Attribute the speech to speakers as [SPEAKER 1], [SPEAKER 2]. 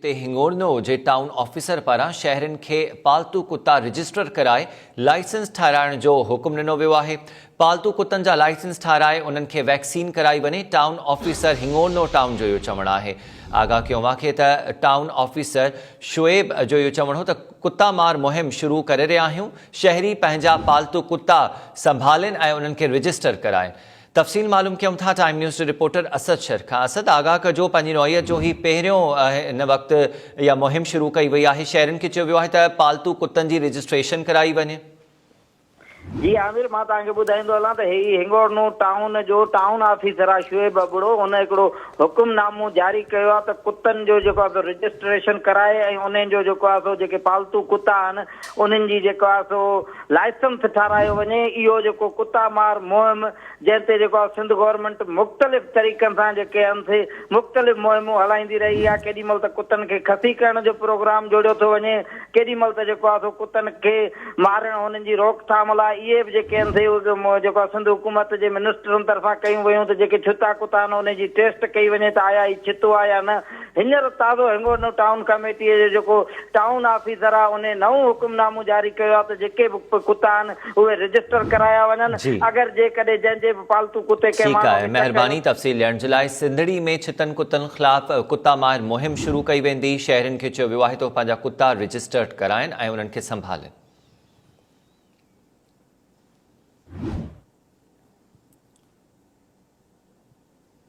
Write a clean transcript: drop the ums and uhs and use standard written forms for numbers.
[SPEAKER 1] جتي هڱورنو جي town officer پاران شهرين کي پالتو ڪتا رجسٽر ڪرائي لائسنس ٺاهرائڻ جو حڪم ڏنو ويو آهي. پالتو ڪتن جا لائسنس ٺاهرائي انهن کي ويڪسين ڪرائي وڃي، ٽائون آفيسر هڱورنو ٽائون جو اهو چوڻ آهي. آگاهه ڪيو اوهان کي ته ٽائون آفيسر شعيب جو اهو چوڻ هو ته ڪتا مار مهم شروع ڪري رهيا آهيون، شهري پنهنجا پالتو ڪتا سنڀالين ۽ انهن کي رجسٽر ڪرائين. تفصيل معلوم ڪيون ٿا ٽائيم نيوز جي رپورٽر اسد شر کان. اسد آگاهه ڪجو پنهنجي نوعيت جو هي پهريون هن وقت اها مهم شروع ڪئي وئي آهي شهرين کي چيو ويو آهي ته پالتو ڪتن جي رجسٽريشن ڪرائي وڃي.
[SPEAKER 2] جي عامر مان توهان کي ٻڌائيندو هلان ته هي هنگورنو ٽائون جو ٽائون آفيسر آهي شعيب ابڙو ان هڪڙو حڪم نامو جاري ڪيو آهي ته ڪتن جو جيڪو آهي سو رجسٽريشن ڪرائي ۽ انهن جو جيڪو آهي سو جيڪي پالتو ڪتا آهن انهن جي جيڪو آهي سو لائسنس ٺارايو وڃي اهو جيڪو ڪتا مار مهم جنهن تي جيڪو آهي سنڌ گورنمينٽ مختلف طريقن سان جيڪي آهن سي مختلف مهمون هلائيندي رهي آهي ڪيڏي مهل ته ڪتن کي خسي ڪرڻ جو پروگرام جوڙيو ٿو وڃي ڪيڏي مهل ته جيڪو آهي سو ڪتن کي مارڻ هنن جي روڪٿام لاء اهي به جيڪي آهن سي جيڪو آهي سنڌ حڪومت جي منسٽرن طرفان ڪيون ويون ته جيڪي ڇتا ڪتا آهن انهن جي ٽيسٽ ڪئي وڃي ته آيا هي ڇتو آهي يا نه هينئر تازو هنگورنو ٽائون ڪميٽيء جو جيڪو ٽائون آفيسر آهي انهي نئون حڪم نامون جاري ڪيو آهي ته جيڪي به ڪتا آهن اهي رجسٽر ڪرايا وڃن
[SPEAKER 1] جي.
[SPEAKER 2] اگر جيڪڏهن جنهن جي به پالتو ڪتي ڪنهن
[SPEAKER 1] ٺيڪ
[SPEAKER 2] ماڻهو
[SPEAKER 1] آهي
[SPEAKER 2] کي چڪ
[SPEAKER 1] مهرباني
[SPEAKER 2] هنيو.
[SPEAKER 1] تفصيل ڏيڻ جي لاء سنڌڙي ۾ ڇتن ڪتن خلاف ڪتا ماهر مهم شروع ڪئي ويندي شهرين کي چيو ويو آهي ته هو پنهنجا ڪتا رجسٽرڊ ڪرائن ۽ انهن کي سنڀالين.